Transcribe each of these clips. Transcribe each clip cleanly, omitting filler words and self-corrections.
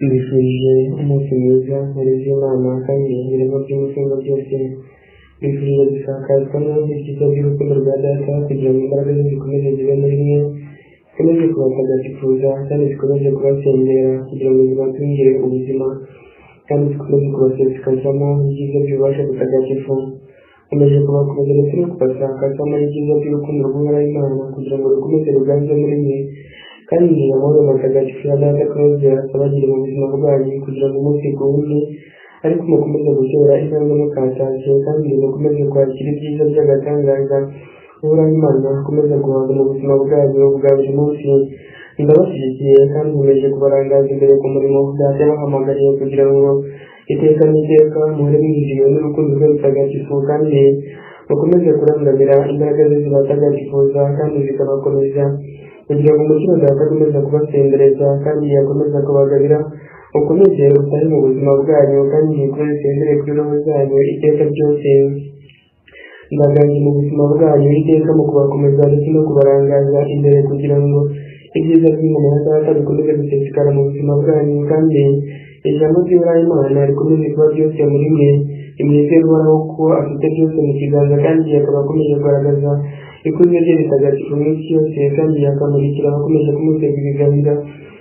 Mbifurije umunsi mwiza, ntore z'Imana kandi ibiremwa by'umutungo byose. Mbifurije gusakazwamo ibyiza by'urukundo rwa Data kugira ngo imbaraga ze zikomeze zibe muri mwe, zikomeze kubatagatifuza kandi zikomeze kubasengera kugira ngo zibatungire ubuzima kandi zikomeze kubasesekazamo ibyiza by'ububasha butagatifu. Nkomeje kubakomeza ndetse no kubasakazamo ibyiza by'urukundo rw'Uhoraho Imana kugira ngo rukomeze ruganze muri mwe, kandi amahoro matagatifu ya Data akomeze asabagire mu buzima bwanyu kugira ngo umunsi ku wundi ariko mukomeze gutera intambwe mukataje, kandi mukomeze kwakira ibyiza by'agatangaza Uhoraho Imana akomeza guhaza mu buzima bwanyu bwa buri munsi. Ndabashyigikiye kandi nkomeje kubarangaza imbere ku murimo Data yabahamagariye kugira ngo iteka n'iteka muhore mwizihiwe n'urukundo rwe rutagatifu, kandi mukomeze kurangamira imbaraga ze zibatagatifuza kandi zikabakomeza kugira ngo umutima Data akomeze kubasendereza kandi akomeze kubagabira, ukomeze utahe mu buzima bwanyu kandi ukomeze usendere kuri roho zanyu iteka ryose. Ndaganje mu buzima bwanyu iteka mu kubakomeza ndetse no kubarangaza imbere kugira ngo ibyiza by'ingoma ya Data bikomeze gusesekara mu buzima bwanyu, kandi ijambo ry'Uhoraho Imana rikomeze kuba byose muri mwe. Nimwizere Uhoraho ko afite byose mu kiganza, kandi akaba akomeje kugaragaza ikuzo rye ritagatifu mu isi yose, kandi akamurikira abakomeje kumutega ibiganza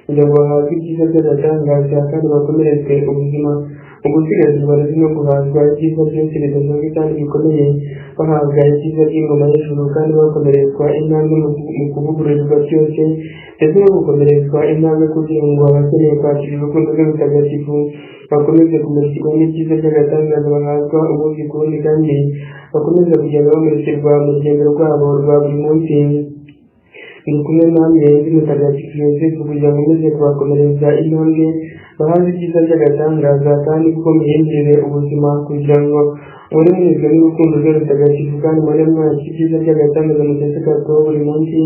kugira ngo bahabwe ibyiza by'agatangaza kandi bakomerezwe ubuzima mu gusigasirwa ndetse no guhabwa ibyiza byose bidasanzwe kandi bikomeye, bahabwa ibyiza by'ingoma y'ijuru kandi bakomerezwa intambwe mu kuvugururirwa byose ndetse no gukomerezwa intambwe kugira ngo abakeneye kwakira urukundo rwe rutagatifu bakomeze kumurikirwa n'ibyiza by'agatangaza bahabwa umunsi ku wundi, kandi bakomeze kugenda bamurikirwa mu rugendo rwabo rwa buri munsi. Ndi kumwe namwe ndi Mutagatifu Yozefu kugira ngo nkomeze kubakomereza intambwe bahabwe ibyiza by'agatangaza kandi kuko muhindurire ubuzima kugira ngo muhore munyuzwe n'urukundo rwe rutagatifu, kandi muhore mwakira ibyiza by'agatangaza musesekazwaho buri munsi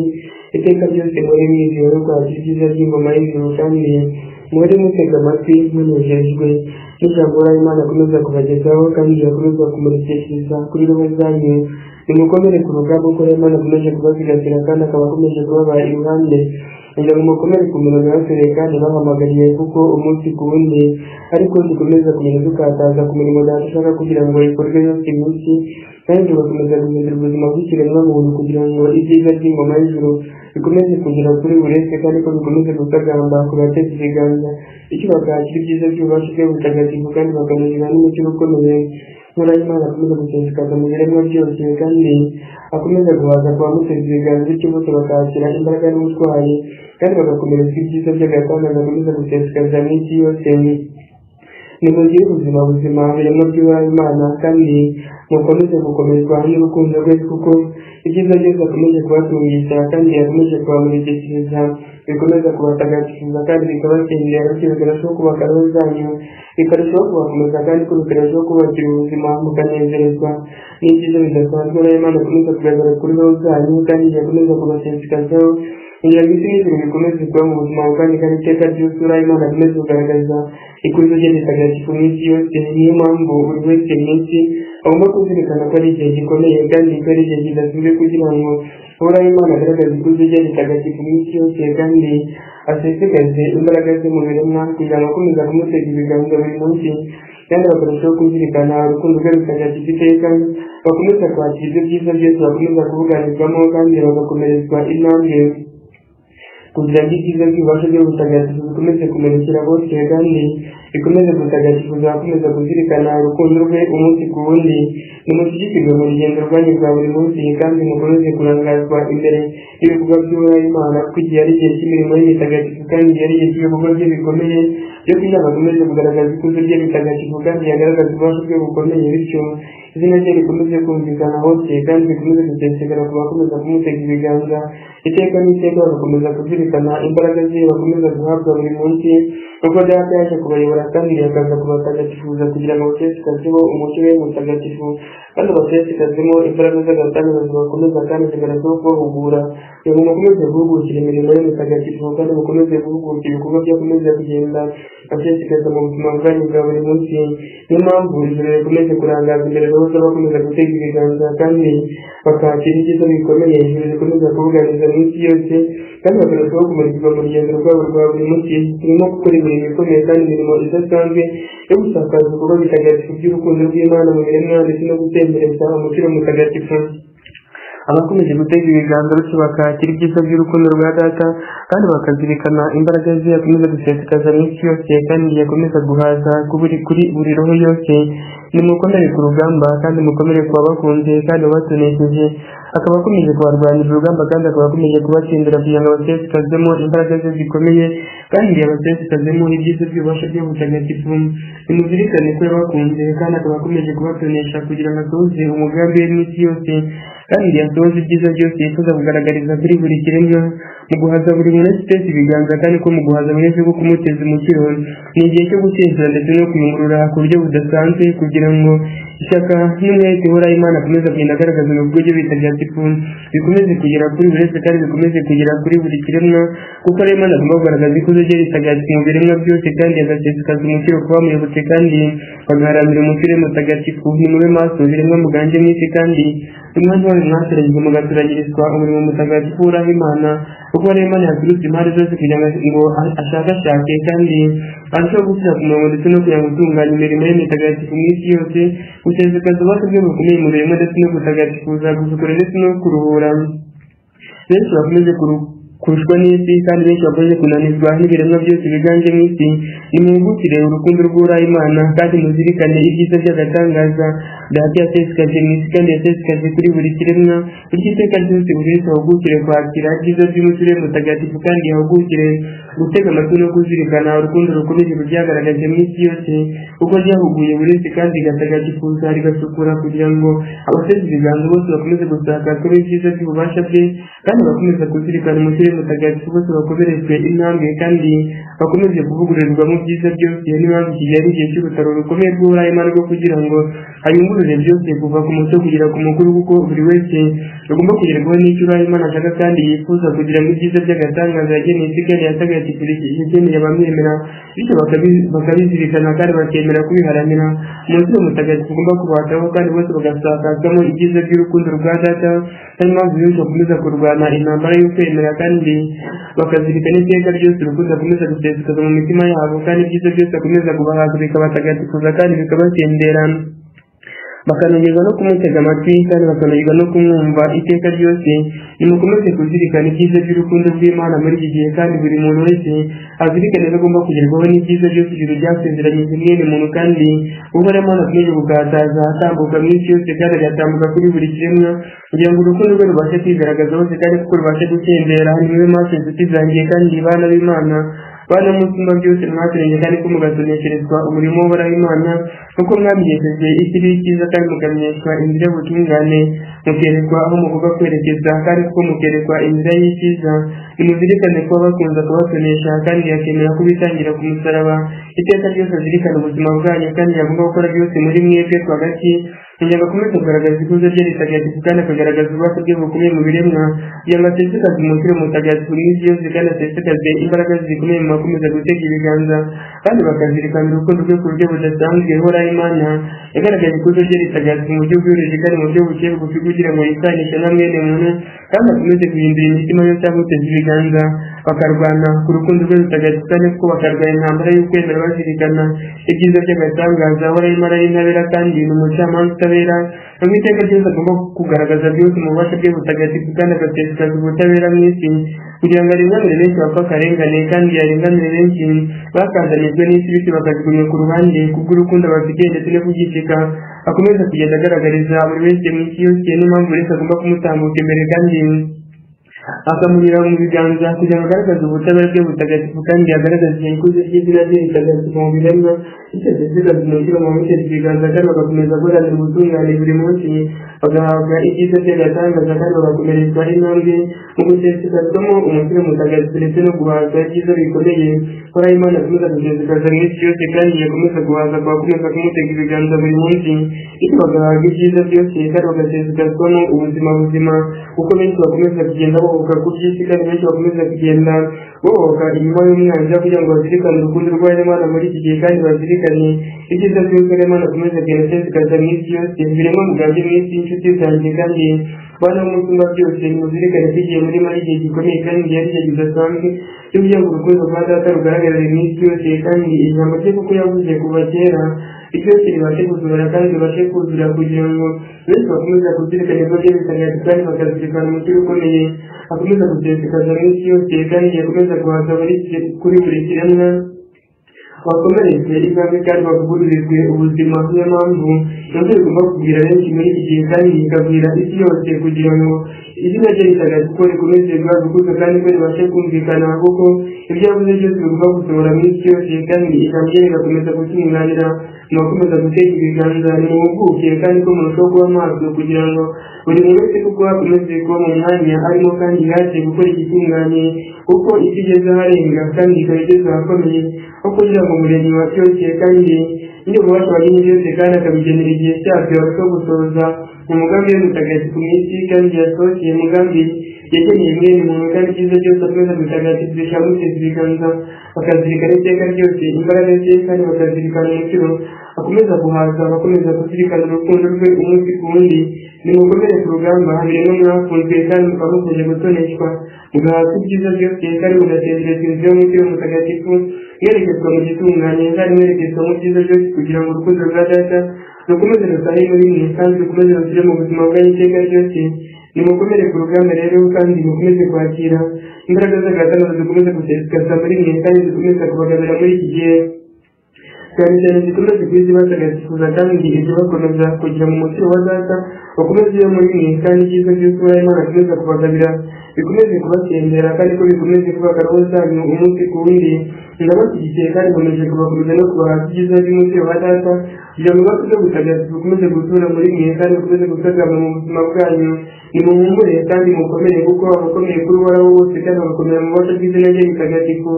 iteka ryose, muhore mwizihiwe no kwakira ibyiza by'ingoma y'ijuru, kandi muhore mutega amatwi munejejwe n'ijambo Uhoraho Imana akomeza kubagezaho kandi akomeza kumurikishiriza kuri roho zanyu. Nimukomere ku rugamba kuko Imana akomeje kubasigasira kandi akaba akomeje kubaba iruhande kugira ngo mukomere ku mirimo yabatoreye kandi bahamagariye, kuko umunsi ku wundi ariko dukomeza kugenda dukataza ku mirimo Data ashaka kugira ngo ikorwe yose iminsi, kandi tugakomeza guhindura ubuzima bw'ikiremwamuntu kugira ngo ibyiza by'ingoma y'ijuru bikomeze kugera kuri buri wese, kandi ko bikomeze gusagamba ku bateze ibiganza, bityo bakakira ibyiza by'ububasha bwe butagatifu kandi bakanezezwa n'umucyo ukomeye. Uhoraho Imana akomeza gusesekaza mu biremwa byose kandi akomeza guhaza ku bamuteze ibiganza, bityo bose bakakira imbaraga n'ubutwari kandi bagakomerezwa ibyiza by'agatangaza akomeza gusesekaza mu isi yose. Nimugire ubuzima buzima biremwa by'Uhoraho Imana kandi mukomeze gukomezwa n'urukundo rwe, kuko ibyiza byose akomeje kubatungisha kandi akomeje kubamurikishiriza bikomeza kubatagatifuza kandi bikabasengera, bityo bikarushaho kubaka roho zanyu, bikarushaho kubakomeza kandi ko bikarushaho kubakira ubuzima mukanezerezwa n'ibyiza bidasanzwe Uhoraho Imana akomeza kugaragara kuri roho zanyu kandi akomeza kubasesekazaho kugira ngo isi n'ijuru bikomeze kuba mu buzima bwanyu, kandi iteka ryose Uhoraho Imana akomeze kugaragaza ikuzo rye ritagatifu mu isi yose. Niyo mpamvu buri wese mu isi agomba kuzirikana ko ari igihe gikomeye kandi ko ari igihe kidasanzwe kugira ngo Uhoraho Imana agaragaze ikuzo rye ritagatifu mu isi yose, kandi asesekaze imbaraga ze mu biremwa kugira ngo akomeze kumutega ibiganza buri munsi, kandi bakarushaho kuzirikana urukundo rwe rutagatifu iteka, bakomeza kwakira ibyo byiza byose bakomeza kubuganizwamo kandi bagakomerezwa intambwe kugira ngo ibyiza by'ububasha bwe butagatifu bikomeze kumurikira bose, kandi bikomeze gutagatifuza abakomeza kuzirikana urukundo rwe umunsi ku wundi. Nimushyigikirwe mu rugendo rwanyu rwa buri munsi kandi mukomeze kurangazwa imbere y'ibikorwa by'Uhoraho Imana, kuko igihe ari igihe cy'imirimo ye mitagatifu kandi igihe ari igihe cy'ibikorwa bye bikomeye byo kugira ngo akomeze kugaragaza ikuzo rye ritagatifu kandi yagaragaze ububasha bwe bukomeye, bityo izina rye rikomeze kumvikana hose kandi rikomeze gusesekara ku bakomeza kumutega ibiganza iteka n'iteka, bagakomeza kuzirikana imbaraga ze bakomeza guhabwa buri munsi, kuko Data yaje kubayobora kandi akaza kubatagatifuza kugira ngo basesekazeho umucyo we mutagatifu kandi basesekazemo imbaraga z'agatangaza zibakomeza kandi zikarushaho kubahugura kugira ngo mukomeze guhugukira imirimo ye mitagatifu kandi mukomeze guhugukira ibikorwa byakomeza kugenda asesekaza mu buzima bwanyu bwa buri munsi. Niyo mpamvu ijoro rikomeje kurangaza imbere roho z'abakomeza gutega ibiganza kandi bakakira ibyiza bikomeye. Ijoro rikomeza kubuganiza mu isi yose kandi bakarushaho kumurikirwa mu rugendo rwabo rwa buri munsi. Turimo gukora imirimo ikomeye kandi imirimo idasanzwe yo gusakaza ibikorwa bitagatifu by'urukundo rw'Imana mu biremwa ndetse no gutembereza umukiro mutagatifu. Abakomeje gutega ibiganza bityo bakakira ibyiza by'urukundo rwa Data kandi bakazirikana imbaraga ze yakomeza gusesekaza mu isi yose kandi yakomeza guhaza kuri buri roho yose. Nimukomere ku rugamba kandi mukomere ku babakunze kandi babatonesheje, akaba akomeje kubarwanira urugamba kandi akaba akomeje kubatsindira kugira ngo abasesekazemo imbaraga ze zikomeye kandi abasesekazemo ibyiza by'ububasha bwe butagatifu. Nimuzirikane ko yabakunze kandi akaba akomeje kubatonesha kugira ngo asohoze umugambi we mu isi yose kandi asohoze ibyiza byose yifuza kugaragariza kuri buri kiremwa mu guhaza buri muntu wese uteze ibiganza kandi ko mu guhaza buri wese ko kumuteza umukiro. Ni igihe cyo guteza ndetse no kuyungurura ku buryo budasanzwe kugira ngo ishyaka n'umwete uhoraho Imana akomeze kugenda agaragaza mu bikorwa bitagatifu bikomeze kugera kuri buri wese kandi bikomeze kugera kuri buri kiremwa, kuko ariyo Imana agomba kugaragaza ikuzo rye ritagatifu mu biremwa byose kandi agasesekaza umukiro ku bamuyobotse kandi bagaharanira umukiro mutagatifu. Nimube maso biremwa muganje mu isi kandi umwanya wanyu mwatoranyijwe mugaturagirizwa umurimo mutagatifu uhoraho Imana, kuko ariyo Imana yaturutse impande zose kugira ngo ashakashake kandi arusheho gushyira ku murongo ndetse no kugira ngo utunganye imirimo ye mitagatifu mu isi yose, gusesekaza ububasha bwe bukomeye mu biremwa ndetse no gutagatifuza, gusukura ndetse no kuruhura benshi bakomeze kurushwa n'isi kandi benshi bakomeje kunanizwa n'ibiremwa byose biganje mu isi. Nimuhugukire urukundo rw'uhoraho Imana kandi muzirikane ibyiza by'agatangaza Data yasesekaje mu isi kandi yasesekaje kuri buri kiremwa, bityo iteka ryose buri wese ahugukire kwakira ibyiza by'umusore mutagatifu kandi yahugukire gutega amatwi no kuzirikana urukundo rukomeje rubyagaragaje mu isi yose, kuko ryahuguye buri wese kandi rigatagatifuza rigasukura kugira ngo abateze ibiganza bose bakomeze gusakazwa n'ibyiza by'ububasha bwe kandi bakomeza kuzirikana umusore mutagatifu bose bakomerezwe intambwe kandi bakomeze kuvugururirwa mu byiza byose. Niyo mpamvu iki gihe ari igihe cy'ubutaro rukomeye rw'uhoraho Imana rwo kugira ngo ayungurure byose kuva ku muto kugera ku mukuru, kuko buri wese agomba kugerwaho n'icyo uhoraho Imana ashaka kandi yifuza kugira ngo ibyiza by'agatangaza yageneye isi kandi yatagatifurije yageneye abamwemera, bityo bakabizirikana kandi bakemera kubiharanira. Umunsi mutagatifu ugomba kubataho kandi bose bagasakazwamo ibyiza by'urukundo rwa Data. Niyo mpamvu benshi bakomeza kurwana intambara y'ukwemera kandi bakazirikana iteka ryose urukundo akomeza gusesekaza mu mitima yabo kandi ibyiza byose akomeza kubahaza bikabatagatifuza kandi bikabatendera, bakanogerwa no kumutega amatwi kandi bakanogerwa no kumwumva iteka ryose. Nimukomeze kuzirikana ibyiza by'urukundo rw'Imana muri iki gihe kandi buri muntu wese azirikane ko agomba kugerwaho n'ibyiza byose ijuru ryasezeranyije mwene muntu, kandi uhoraho Imana akomeje gukataza atambuka mu isi yose kandi agatambuka kuri buri kiremwa kugira ngo urukundo rwe rubashe kwigaragaza hose kandi kuko rubashe gutembera. Nimube maso inshuti zanjye kandi bana b'Imana, bana musumba byose mwaturenge kandi ko mugatonesherezwa umurimo w'uhoraho Imana, kuko mwamenyesheje ikibi cyiza kandi mukamenyeshwa inzira y'ubutungane, mukerekwa aho mugomba kwerekeza kandi kuko mukerekwa inzira y'icyiza. Nimuzirikane kuba bakunze kubatonesha kandi yakemera kubitangira ku musaraba. Iteka ryose azirikane ubuzima bwanyu kandi yagomba gukora byose muri mwebwe rwagati kugira ngo akomeze kugaragaza ikuzo rye ritagatifu kandi akagaragaza ububasha bwe bukomeye mu biremwa, kugira ngo asesekaze umukiro mutagatifu mu isi yose kandi asesekaze imbaraga zikomeye mu bakomeza gutega ibiganza kandi bakazirikana urukundo rwe ku buryo budasanzwe. Uhoraho Imana yagaragaje ikuzo rye ritagatifu mu buryo bworoheje kandi mu buryo buciye bugufi kugira ngo yisanishe na mwene muntu kandi akomeze guhindura imitima yose amuteze ibiganza, bakarwana ku rukundo rwe rutagatifu kandi kuko bakarwana intambara y'ukwemera bazirikana ibyiza by'agatangaza. Uhoraho Imana ari intabera kandi ni umucamanza utabera, mu iteka ryose agomba kugaragaza byose mu bubasha bwe butagatifu kandi agasesekaza ubutabera mu isi kugira ngo arenganure benshi bapfa akarengane kandi yarenganure benshi bakandamijwe n'isi bityo bakajugunywa ku ruhande kubw'urukundo bafitiye ndetse no kubyicika. Akomeza kugenda agaragariza buri wese mu isi yose, niyo mpamvu buri wese agomba kumutambuka imbere kandi akamunyura mu biganza kugira ngo agaragaze ubutabera bwe butagatifu kandi agaragaze ikuzo ry'izina rye ritagatifu mu biremwa, bityo asesekaze umukiro mu bamuteze ibiganza kandi bagakomeza guharanira ubutungane buri munsi, bagahabwa ibyiza by'agatangaza kandi bagakomerezwa intambwe mu gusesekazwamo umukiro mutagatifu ndetse no guhaza ibyiza bikomeye. Uhoraho Imana akomeza gusesekaza mu isi yose kandi yakomeza guhaza ku bakomeza kumutega ibiganza buri munsi, bityo bagahabwa ibyiza byose kandi bagasesekazwamo ubuzima buzima, kuko benshi bakomeza kugenda bohoka ku by'isi kandi benshi bakomeza kugenda bohoka inyuma y'umwanzi kugira ngo bazirikane urukundo rw'Imana muri iki gihe kandi bazirikane ibyiza byose Imana akomeza kugenda asesekaza mu isi yose. Ibiremwa muganje mu isi, inshuti zanjye kandi Bana b'Umusumba byose, nimuzirikane ko igihe murimo ari igihe gikomeye kandi igihe ari igihe kidasanzwe cyo kugira ngo urukundo rwa Data rugaragarire mu isi yose, kandi ijambo rye kuko yavuze kuva kera byose ribashe gusohora kandi ribashe kuzura, kugira ngo benshi bakomeze kuzirikana ibikorwa bye bitagatifu kandi bakazirikana umukiro ukomeye akomeza gusesekaza mu isi yose, kandi yakomeza guhaza kuri buri kiremwa bakomeretse intambwe kandi bavugururirwe ubuzima. Niyo mpamvu nabyo bigomba kubwira benshi muri iki gihe kandi bikabwira isi yose, kugira ngo izina rye ritagatifu rikomeze guhabwa ikuzo kandi ko ribashe kumvikana, kuko ibyo yavuze byose bigomba gusohora mu isi yose, kandi ijambo rye rigakomeza gutunganira mu bakomeza guteka ibiganza. Nimuhuguke kandi ko murushaho kuba maso, kugira ngo buri muntu wese kuko akomeze kuba mu mwanya arimo kandi yihate gukora igitunganye, kuko isi igeze aharenga kandi ikaba igeze ahakomeye, aho kugira ngo Umuremyi wa byose kandi n'ububasha wagenye byose kandi akabigenera igihe cyabyo arushaho gusohoza umugambi we mutagatifu mu isi, kandi yasohokeye umugambi yageneye mwene muntu, kandi ibyiza byose akomeza gutagatifurisha amuteza ibiganza, bakazirikana iteka ryose imbaraga ze kandi bakazirikana umukiro akomeza guhaza, bakomeza kuzirikana urukundo rwe umunsi ku wundi. Nimukomere ku rugamba, habirimo mwafunzwe kandi mukaba mukomeje gutoneshwa, mugahabwa ibyiza byose kandi mugatemberezwa inzira y'umukiro mutagatifu, mwerekezwa mu gitunganye kandi mwerekezwa mu byiza byose, kugira ngo urukundo rwa Data rukomeze rutahe muri mwe kandi rukomeze rushyire mu buzima bwanyu iteka ryose. Nimukomere ku rugamba rero kandi mukomeze kwakira imbaraga z'agatangaza zikomeze gusesekaza muri mwe kandi zikomeza kubagamira muri iki gihe, cyane cyane zikomeze kuba batagatifuza kandi ibyo bakomeza kugira mu mutima wa Data bakomeze iyo muri mwe, kandi ibyiza byose Uhoraho Imana akomeza kubagabira bikomeze kubatembera kandi ko bikomeze kubaka roho zanyu umunsi ku wundi. Ndabashyigikiye kandi nkomeje kubakomeza no kubaha ibyiza by'umutima wa Data, kugira ngo ububasha bwo butagatifu bukomeze gutura muri mwe kandi bukomeze gusagamba mu buzima bwanyu. Nimuhumure kandi mukomere, kuko abakomeye kuri Uhoraho bose kandi bagakomera mu bubasha bw'izina rye ritagatifu.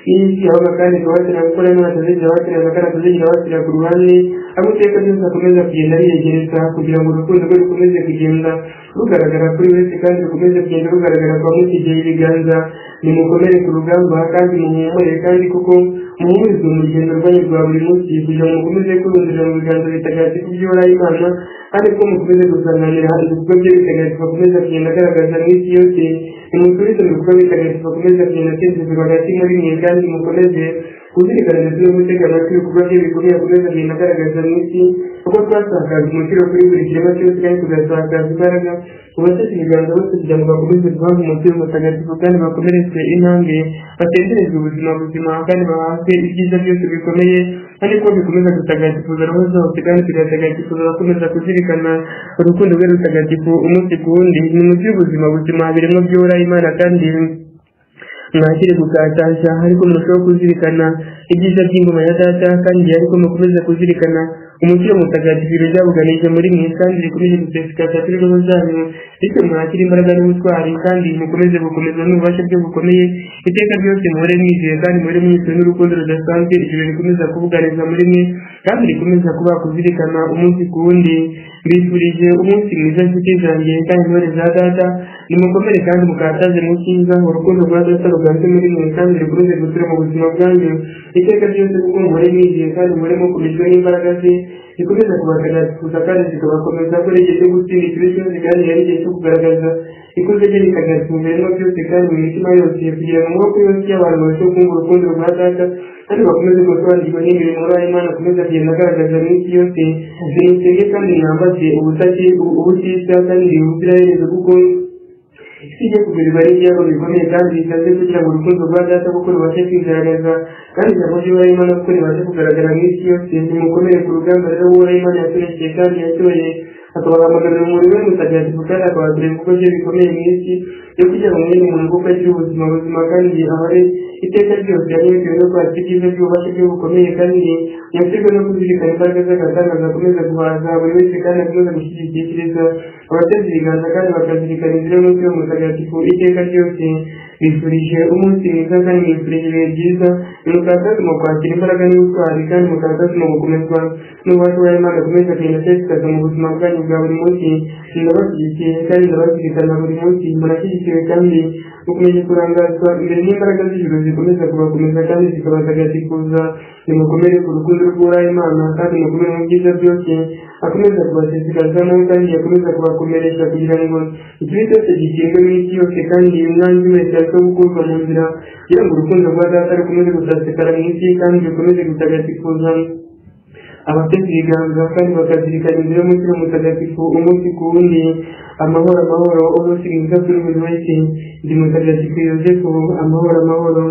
N'isi yabaga kandi ikabatera gukora Imana atazigera abatererana kandi atazigera abatera ku ruhande, aho iteka ryose akomeza kugenda ariyegereza, kugira ngo urukundo rwe rukomeze kugenda rugaragara kuri wese kandi rukomeze kugenda rugaragara kwa mutegeye ibiganza. Nimukomere ku rugamba kandi muhumure, kandi kuko muhumurizwe mu rugendo rwanyu rwa buri munsi, kugira ngo mukomeze kurundurira mu biganza bitagatifu by'Uhoraho Imana, kandi ko mukomeze gusanganira ibikorwa bye bitagatifu akomeza kugenda agaragaza mu isi yose. Nimuturize mu bikorwa bitagatifu akomeza kugenda atezezwa hagati muri mwe, kandi mukomeze kuzirikana ndetse no gutega amatwi ibikorwa bye bikomeye akomeza kugenda agaragaza mu isi, kuko twasakaza umukiro kuri buri kiremwa cyose kandi tugasakaza imbaraga ku bateze ibiganza bose, kugira ngo bakomeze guhabwa umukiro mutagatifu kandi bakomeretse intambwe, batenderezwe ubuzima buzima kandi bahabwe ibyiza byose bikomeye, kandi ko bikomeza gutagatifuza roho zose kandi tugatagatifuza abakomeza kuzirikana urukundo rwe rutagatifu umunsi ku wundi. Nimugire ubuzima buzima biremwa by'Uhoraho Imana kandi mwakire gukataza, ariko murushaho kuzirikana ibyiza by'ingoma ya Data, kandi ariko mukomeze kuzirikana umukiro mutagatifu ryabuganije muri mwe kandi rikomeje gusesekaza kuri roho zanyu, bityo mwakire imbaraga n'ubutwari kandi mukomeze gukomezwa n'ububasha bwe bukomeye iteka ryose. Muhore mwizeye kandi muhore mwizeye n'urukundo rudasanzwe ijuru rikomeza kubuganiza muri mwe kandi rikomeza kuba kuzirikana umunsi ku wundi. Mbifurije umunsi mwiza nshuti zanjye kandi intore za Data. Nimukomere kandi mukataze mu cyiza, urukundo rwa Data ruganze muri mwe kandi rukomeze gutura mu buzima bwanyu iteka ryose, kuko muhore mwizeye kandi muhore mukomejwe n'imbaraga ze zikomeza kubatagatifuza kandi zikabakomeza ko ari igihe cyo gutsinda ikibi cyose kandi ari igihe cyo kugaragaza ikuzo rye ritagatifu mu biremwa byose kandi mu mitima yose, kugira ngo amaboko yose y'abantu barusheho kumva urukundo rwa Data kandi bakomeze gusobanukirwa n'imirimo Uhoraho Imana akomeza kugenda agaragaza mu isi yose. Nimusenge kandi mwambaze ubutitsa kandi ubuziraherezo, kuko isi igiye kugurirwa n'ibyago bikomeye kandi bikaze, kugira ngo urukundo rwa Data kuko rubashe kwigaragaza kandi ijambo ry'Uhoraho Imana kuko ribashe kugaragara mu isi yose. Nimukomere ku rugamba rero Uhoraho Imana yaturekeye kandi yatoye, akabahamagarira umurimo we mutagatifu kandi akabakorera ibikorwa bye bikomeye mu isi yo kugira ngo mwene muntu kuko agire ubuzima buzima kandi ahore iteka ryose yanyotewe no kwakira ibyiza by'ububasha bwe bukomeye, kandi nyaterwe no kuzirikana imbaraga z'agatangaza akomeza guhaza buri wese kandi akomeza gushyigikiriza abateze ibiganza kandi bakazirikana inzira y'umutima mutagatifu iteka ryose. Mbifurije umunsi mwiza kandi mbifurije ibihe byiza. Nimukataze mu kwakira imbaraga n'ubutwari kandi mukataze mu gukomezwa n'ububasha bwa Imana akomeza kugenda asesekaza mu buzima bwanyu bwa buri munsi. Ndabashyigikiye kandi ndabazirikana buri munsi. Murashyigikiwe kandi mukomeje kurangazwa imbere n'imbaraga z'ijuru zikomeza kubakomeza kandi zikabatagatifuza. Nimukomere ku rukundo rw'Uhoraho Imana kandi mukomere mu byiza byose Akomeza kubashishikazamo kandi akomeza kubakomeresha kugira ngo ikibi cyose gitsindwe mu isi yose, kandi umwanzi wese arusheho gukurwa mu nzira, kugira ngo urukundo rwa Data rukomeze gusasekara mu isi kandi rukomeze gutagatifuza abateze ibiganza kandi bakazirikana inzira y'umutima mutagatifu umunsi ku wundi. Amahoro, amahoro, umunsi mwiza kuri buri wese. Ndi Mutagatifu Yozefu. Amahoro, amahoro.